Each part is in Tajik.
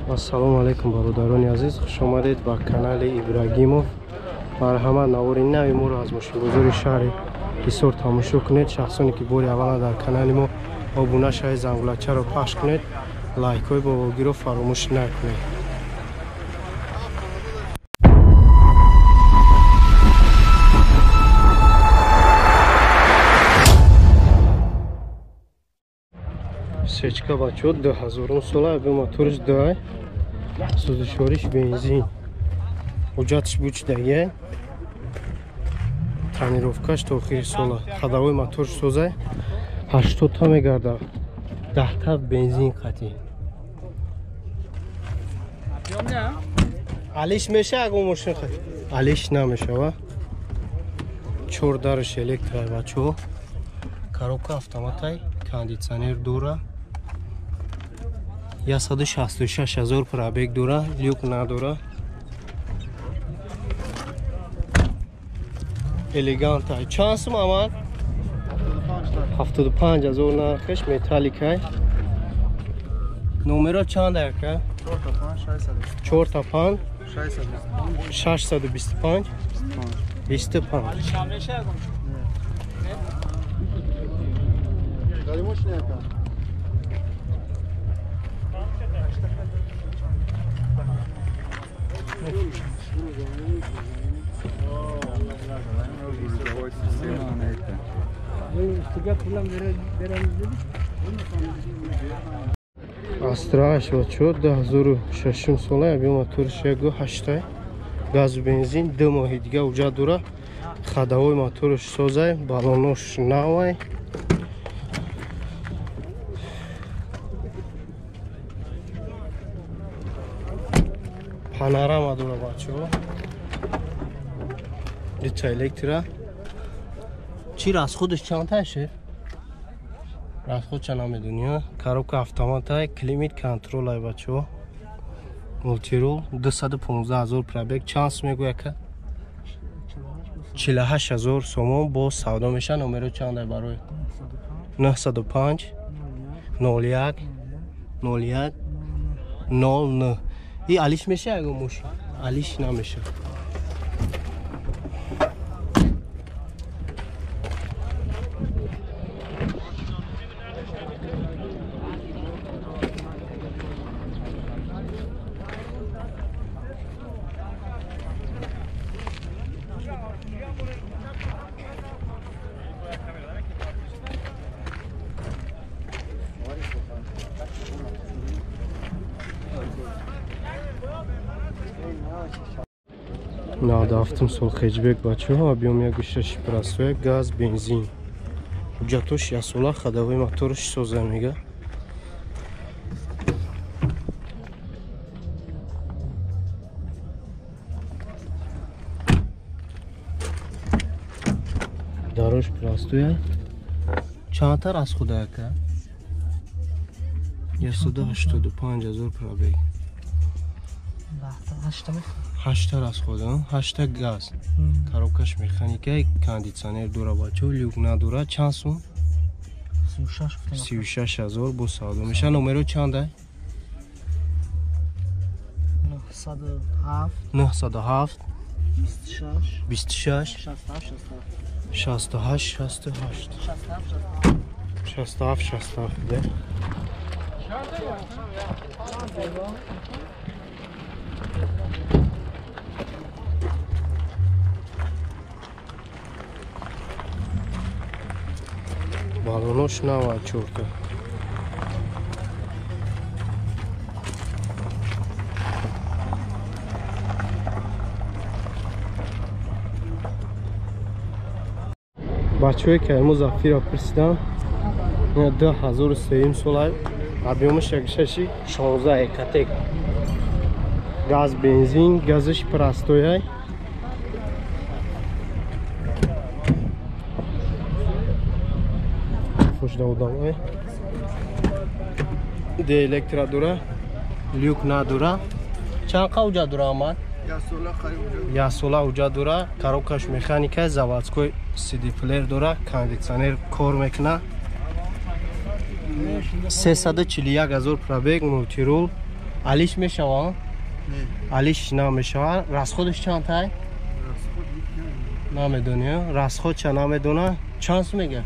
Ассалому алайкум бародарони азиз, хуш омадед ба канали Ибрагимов. Марҳамат, навори нави моро аз мошинбозори шаҳри Ҳисор тамошо кунед. Шахсоне ки бори аввала дар канали мо обуна шавед, зангулачаро пахш кунед, лайкҳои бобогиро фаромӯш накунед. Сечка бачо 2000 сола, бе моториш 2, сӯзишвориш бензин, ҳуҷҷатш бучдагия, тонировкаш то охири сола, ходовой моторш созай, 80 та мегарда, 10 та бензин қатӣ. Алиш меша ягон мошин қатӣ? Алиш намешава. Чор дарш электрай бачо, коробка автоматай, кондитсионер дора, 166 000 пробег дора, люк надора. Элегантай. Чанд сум амад? 75 000 нархш, металликай. Номеро чанд ака? 4 5 625 25. Астраш бачо 2006 сола, аби моторш 1.8 газ бензин, 2 моҳи дига уҷа дора, ходовой моторш созай, балонош навай. Панорама дора бачо, дита электра. Чи расходш чанд шеф? Расход ча намедонӣ. Коробка автоматай, климат контролай бачо, мултирул, 215 000 пробег. Чанд сум мегӯя ка? 48 000 сомон бо савдо меша. Номеро чандай барои? 905 01 01 09. И алиш меша ягон мошин? Алиш намеша. Надафтм сол хеҷбек бачаҳо, объём 1.6 простой, газ бензин, ҳуҷҷатош ясола, ходовой моторш соза мега. Дарош простой. Чандтар аз худа ака? 185 000 пробег. 8 аз худа, 8 газ, коробкаш механика, кондитсионер дора бачо, люк надора. Чанд сум? 36 000 бо савдо меша. Номеро чандай? 907 26 68 68 67 67. Балонош нава чорта. Бачое ки мо Зафира пурсидам, 2003 сола, объёмаш 1.6 16 экотек, газ бензин, газиш простой. Хушда одамай. Де электра дора, люк надора. Чанд қа уҷа дора амад? Ясола уҷа дора, коробкаш механика, заводской CD плеер дора, кондитсионер кор мекуна. 341 000 пробег, мултирул, Алиш мешава? Алиш намешава. Расходаш чанд тай? Намедонӣ? Расход ча намедона. Чанд сум мега?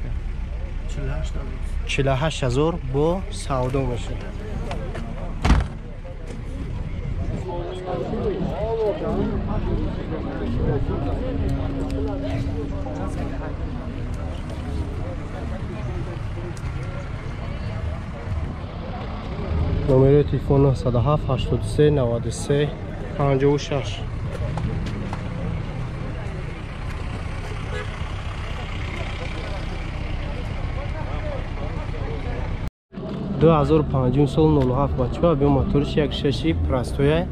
48 000 бо савдо мешава. Номери телефон 907 83 93 56. 2005 сол 07 бача биё моториш 1.6 простоя.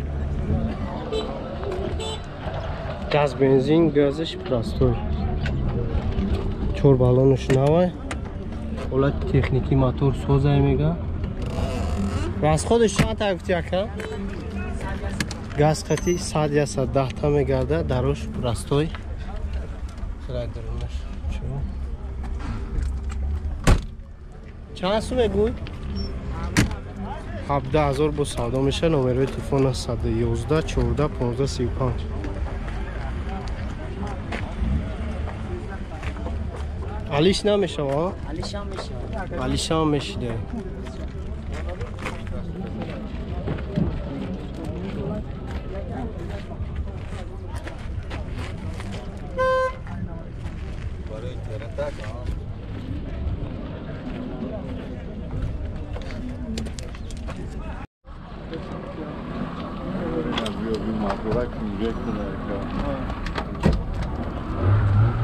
Газ бензин газиш простой. 4 баллонш навай. Ҳолати техники мотор созай мега. Расходаш чанд та гуфти ака? Газ қати 100-110 та мегарда, дарош простой. Хеле дарунаш. Чанд сум мегӯй? 17000 бо савдо меша. Номерои телефон 111 14 15 35. Алиш намешава? Алишам мешава. Алишам мешида.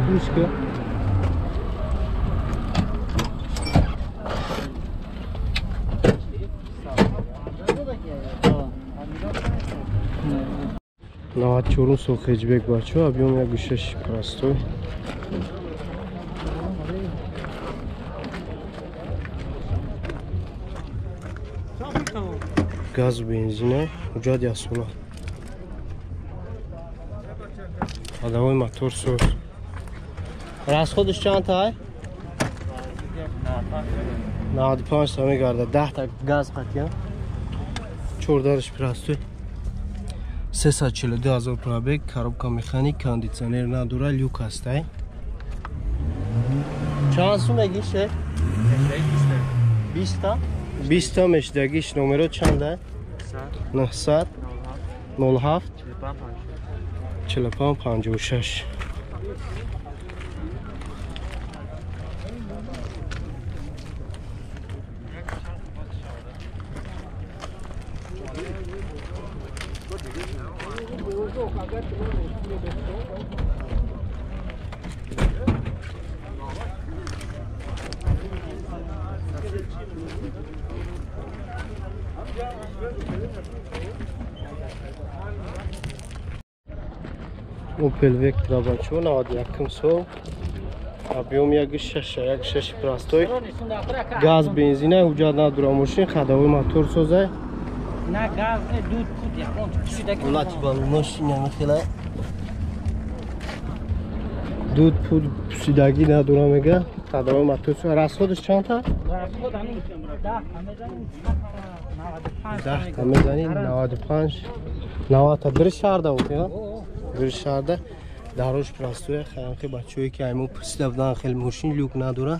Пушка. Навад чорум сол хеҷбек бачо, объем як гӯшаш простой. Газ бензина, ҳуҷҷат ясула. Ходовой мотор соз. Расходаш чанд тай? 95 та мегарда. 10 та газ қатия. 14 простой. 342 000 пробег, коробка механик, кондиционер надора, люк ҳастай. Чанд сум мегише? 20 та? 20 та мешдагиш. Номеро чанда? 900 07 45 56. Opel Vectra бачо 91 сол, объем 1.6, 1.6 простой, газ бензина, ҳуҷҷат надора мошин, ходовой мотор созай. На газ, не дуд, пуд, ягон пусидаги. Ҳолати баллонаш намехела. Дуд пуд пусидагӣ надора мега. Ходовой мотор созай. Расходаш чанд та? Расход ҳамин 10 та мезанем, 95 10 та мезанем, 95 90 та. Бир шаҳрда охи, бир шаҳрда. Дарош простой, хаянхи бачое ки аймон пусида будан, хеле мошин люк надора,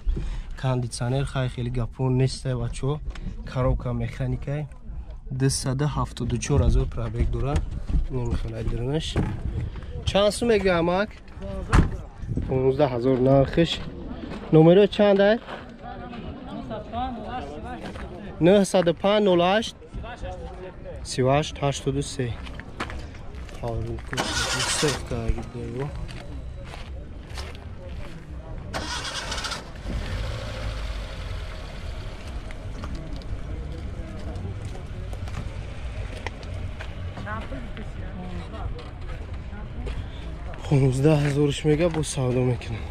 кондитсионер хай хеле гапон нестай бачо, коробка механикай, 274 000 пробег дора. Намехелай дурнаш. Чанд сум мега амак? 15000 нархиш. Номеро чанд ай? 905 08 38 83. 15000 мега бо савдо мекунам.